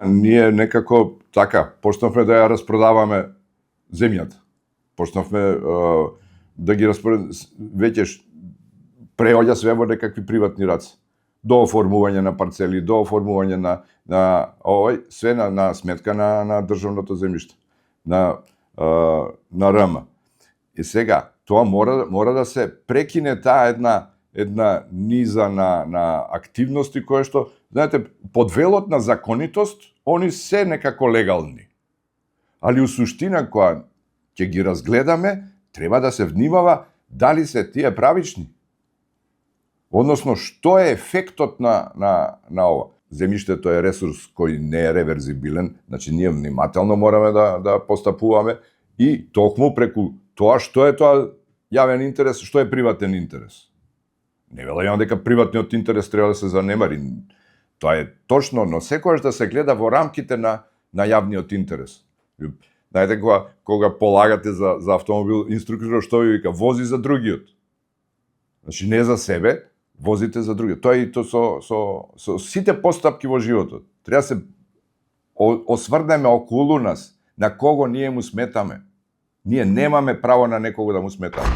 Ние некако така почнавме да ја распродаваме земјата. Почнавме да ги веќе преоѓа све во некакви приватни раце. До оформување на парцели, до оформување на овој све на сметка на државното земјиште, на РМ. И сега тоа мора да се прекине таа една низа на активности кои што, знаете, под велот на законитост, они се некако легални. Али у суштина која ќе ги разгледаме, треба да се внимава дали се тие правични. Односно, што е ефектот на ова? Земјиштето е ресурс кој не е реверзибилен, значи ние внимателно мораме да постапуваме и токму преку тоа што е тоа јавен интерес, што е приватен интерес. Не велам дека приватниот интерес треба да се занемари. Тоа е точно, но секогаш да се гледа во рамките на јавниот интерес. Знаете, кога полагате за автомобил, инструкторот што ви вика, вози за другиот. Значи не за себе, возите за другиот. Тоа е и то со сите постапки во животот. Треба се осврнеме околу нас, на кого ние му сметаме. Ние немаме право на некого да му сметаме.